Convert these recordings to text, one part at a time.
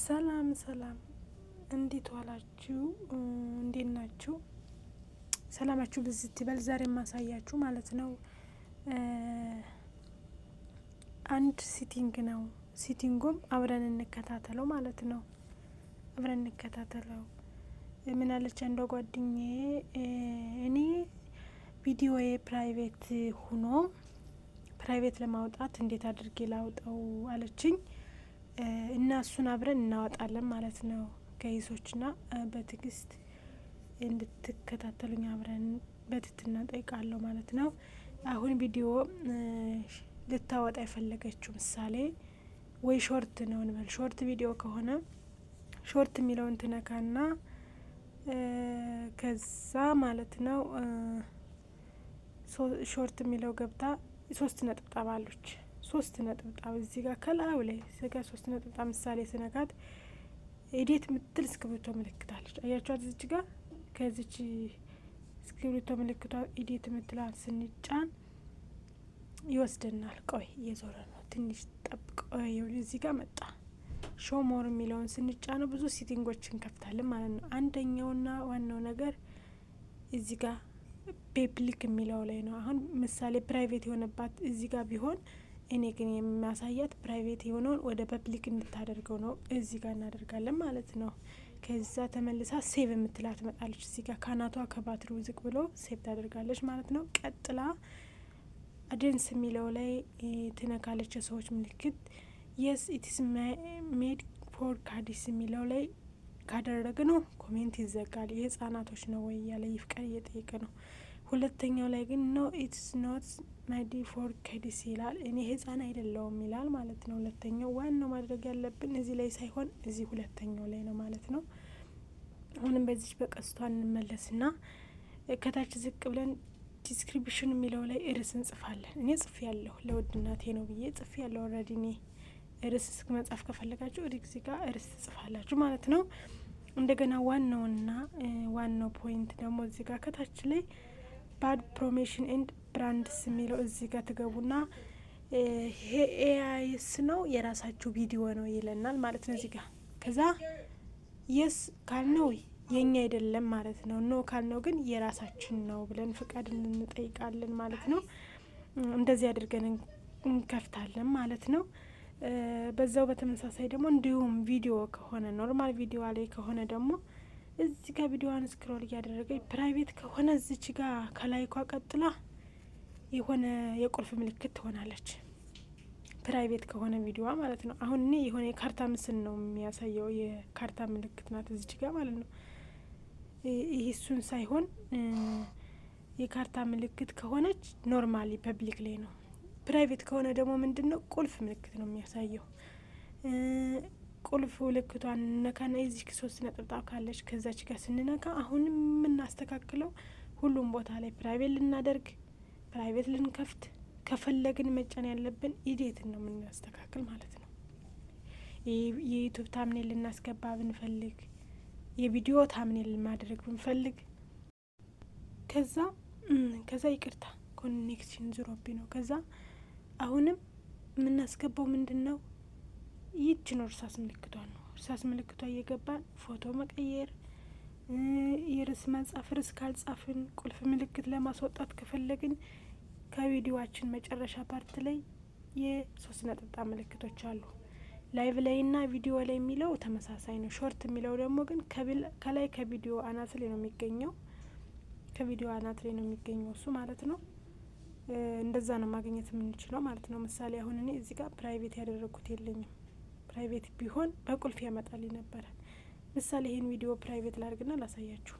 ሰላም ሰላም፣ እንዴት ዋላችሁ? እንዴት ናችሁ? ሰላማችሁ ብዝት ይበል። ዛሬ የማሳያችሁ ማለት ነው አንድ setting ነው። Setting ኡም አብረን እንከታተለው ማለት ነው። አብረን እንከታተለው። ምን አለች አንዷ ጓደኛዬ፣ እኔ ቪዲዮዬ private ሁኖ private ለማውጣት እንዴት አድርጌ ላውጣው አለችኝ። እና እሱን አብረን እናወጣለን ማለት ነው guys ኦችና በትዕግስት እንድትከታተሉኝ አብረን በትህትና ጠይቃለሁ ማለት ነው። አሁን ቪዲዮ ልታወጣ የፈለገችው ምሳሌ ወይ short ነው እንበል። Short ቪዲዮ ከሆነ short የሚለውን ትነካና ከዛ ማለት ነው short የሚለው ገብታ ሶስት ነጥብጣብ አሉች። ሶስት ነጥብጣብ እዚህ ጋር ከላዩ ላይ እዚህ ጋር ሶስት ነጥብጣብ ምሳሌ ስነካት edit ምትል እስክሪብቶ ምልክት አለች። አያችኋት? እዚች ጋር ከዚች እስክሪብቶ ምልክቷ edit ምትሏን ስንጫን ይወስደናል። ቆይ እየዞረ ነው፣ ትንሽ ጠብቅ። እዚህ ጋር መጣ። Show more የሚለውን ስንጫነው ብዙ setting ኦች እንከፍታለን ማለት ነው። አንደኛውና ዋናው ነገር እዚህ ጋር public የሚለው ላይ ነው። አሁን ምሳሌ private የሆነባት እዚህ ጋር ቢሆን እኔ ግን የሚያሳያት private የሆነውን ወደ public እንድታደርገው ነው። እዚህ ጋር እናደርጋለን ማለት ነው። ከዛ ተመልሳ save የምትላት ትመጣለች። እዚህ ጋር ካናቷ ከባትሪው ዝቅ ብሎ save ታደርጋለች ማለት ነው። ቀጥላ audience የሚለው ላይ ትነካለች። የሰዎች ምልክት yes, it's made for kids የሚለው ላይ ካደረግነው comment ይዘጋል። የህጻናቶች ነው ወይ እያለ ይፍቀድ እየጠየቀ ነው። ሁለተኛው ላይ ግን no, it's not made for kids ይላል። እኔ ህጻን አይደለውም ይላል ማለት ነው። ሁለተኛው ዋናው ማድረግ ያለብን እዚህ ላይ ሳይሆን እዚህ ሁለተኛው ላይ ነው ማለት ነው። አሁንም በዚች በቀስቷ እንመለስና ከታች ዝቅ ብለን description የሚለው ላይ ርዕስ እንጽፋለን። እኔ ጽፌያለሁ፣ ለውድ እናቴ ነው ብዬ ጽፌያለሁ። Already እኔ ርዕስ መጻፍ ከፈለጋችሁ እዚህ ጋር ርዕስ ትጽፋላችሁ ማለት ነው። እንደገና ዋናውና ዋናው point ደግሞ እዚህ ጋር ከታች ላይ paid promotion and brands የሚለው እዚህ ጋር ትገቡና ይሄ AI ስ ነው የራሳችሁ ቪዲዮ ነው ይለናል ማለት ነው። እዚህ ጋር ከዛ yes ካልነው የኛ አይደለም ማለት ነው። No ካልነው ግን የራሳችን ነው ብለን ፍቃድ እንጠይቃለን ማለት ነው። እንደዚህ አድርገን እንከፍታለን ማለት ነው። በዛው በተመሳሳይ ደግሞ እንዲሁም ቪዲዮ ከሆነ፣ normal ቪዲዮ ላይ ከሆነ ደግሞ እዚህ ጋር ቪዲዮዋን scroll እያደረገ private ከሆነ እዚች ጋር ከላይ ኳ ቀጥላ የሆነ የቁልፍ ምልክት ትሆናለች። Private ከሆነ ቪዲዮዋ ማለት ነው። አሁን እኔ የሆነ የካርታ ምስል ነው የሚያሳየው፣ የካርታ ምልክት ናት እዚች ጋር ማለት ነው። ይህ እሱን ሳይሆን የካርታ ምልክት ከሆነች normally public ላይ ነው። Private ከሆነ ደግሞ ምንድን ነው? ቁልፍ ምልክት ነው የሚያሳየው። ቁልፍ ምልክቷን ነካና የዚህ ሶስት ነጠብጣብ ካለች ከዛች ጋር ስንነካ አሁንም የምናስተካክለው ሁሉም ቦታ ላይ private ልናደርግ፣ private ልንከፍት ከፈለግን መጫን ያለብን edit ን ነው የምናስተካክል ማለት ነው። የ YouTube thumbnail ልናስገባ ብንፈልግ፣ የቪዲዮ thumbnail ማድረግ ብንፈልግ፣ ከዛ ይቅርታ connection ዝሮብኝ ነው። ከዛ አሁንም የምናስገባው ምንድን ነው? ይህችን እርሳስ ምልክቷን ነው። እርሳስ ምልክቷ እየገባን ፎቶ መቀየር፣ የርዕስ መጻፍ፣ ርዕስ ካልጻፍን ቁልፍ ምልክት ለማስወጣት ከፈለግን ከቪዲዮዋችን መጨረሻ part ላይ የሶስት ነጠብጣብ ምልክቶች አሉ። Live ላይ ና ቪዲዮ ላይ የሚለው ተመሳሳይ ነው። Short የሚለው ደግሞ ግን ከላይ ከቪዲዮ አናት ላይ ነው የሚገኘው። ከቪዲዮ አናት ላይ ነው የሚገኘው እሱ ማለት ነው። እንደዛ ነው ማግኘት የምንችለው ማለት ነው። ምሳሌ አሁን እኔ እዚህ ጋር private ያደረግኩት የለኝም። Private ቢሆን በቁልፍ ያመጣልኝ ነበረ። ምሳሌ ይሄን ቪዲዮ private ላድርግና ላሳያችሁ።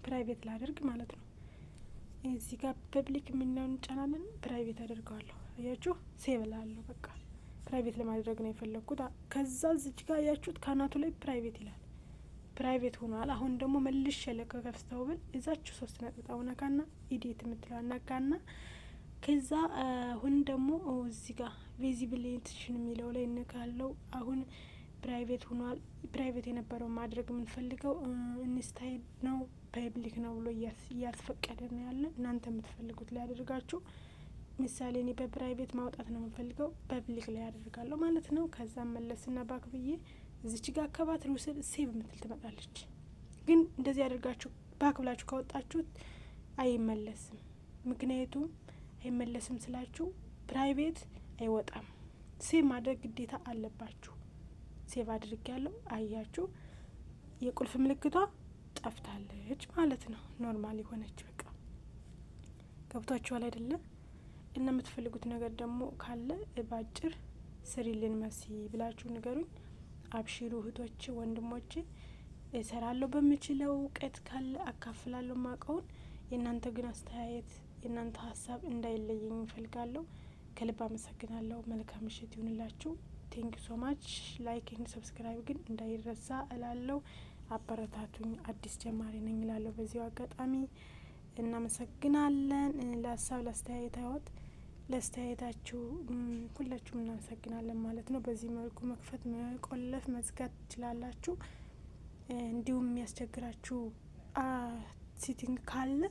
Private ላድርግ ማለት ነው። እዚህ ጋር public የሚለውን እንጫናለን። Private አደርገዋለሁ። አያችሁ፣ save ላለሁ በቃ private ለማድረግ ነው የፈለግኩት። ከዛ እዚች ጋር አያችሁት ካናቱ ላይ private ይላል። Private ሆኗል። አሁን ደግሞ መልሼ ልክፈተው ብል እዛችሁ ሶስት ነጠብጣብ ነካና edit የምትለው ነካና ከዛ አሁን ደግሞ እዚህ ጋር visibility የሚለው ላይ እንካለው። አሁን private ሆኗል። Private የነበረው ማድረግ የምንፈልገው instead ነው public ነው ብሎ እያስፈቀደ ነው ያለ። እናንተ የምትፈልጉት ላይ አድርጋችሁ፣ ምሳሌ እኔ በ private ማውጣት ነው የምፈልገው፣ public ላይ አደርጋለሁ ማለት ነው። ከዛም መለስና back ብዬ እዚች ጋር ከባትሪው ስር save ምትል ትመጣለች። ግን እንደዚህ አድርጋችሁ back ብላችሁ ካወጣችሁት አይመለስም። ምክንያቱም አይመለስም ስላችሁ private አይወጣም። Save ማድረግ ግዴታ አለባችሁ። Save አድርጊያለው አያችሁ፣ የቁልፍ ምልክቷ ጠፍታለች ማለት ነው። Normal የሆነች በቃ ገብቷችኋል አይደለም? እና የምትፈልጉት ነገር ደግሞ ካለ ባጭር ስሪልን መሲ ብላችሁ ንገሩኝ። አብሽሩ እህቶቼ ወንድሞቼ፣ እሰራለሁ በምችለው እውቀት ካለ አካፍላለሁ ማቀውን። የእናንተ ግን አስተያየት የእናንተ ሀሳብ እንዳይለየኝ እፈልጋለሁ። ከልብ አመሰግናለሁ። መልካም ምሽት ይሁንላችሁ። Thank you so much። Like and subscribe ግን እንዳይረሳ እላለሁ። አበረታቱኝ። አዲስ ጀማሪ ነኝ እላለሁ። በዚሁ አጋጣሚ እናመሰግናለን። ለሀሳብ ለአስተያየታችሁ ሁላችሁም እናመሰግናለን ማለት ነው። በዚህ መልኩ መክፈት፣ መቆለፍ፣ መዝጋት ትችላላችሁ። እንዲሁም የሚያስቸግራችሁ setting ካለ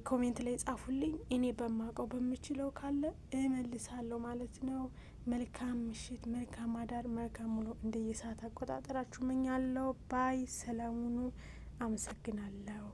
comment ላይ ጻፉልኝ። እኔ በማውቀው በምችለው ካለ እመልሳለሁ ማለት ነው። መልካም ምሽት፣ መልካም አዳር፣ መልካም ውሎ እንደየሰዓት አቆጣጠራችሁ እመኛለሁ። Bye። ሰላም ሁኑ። አመሰግናለሁ።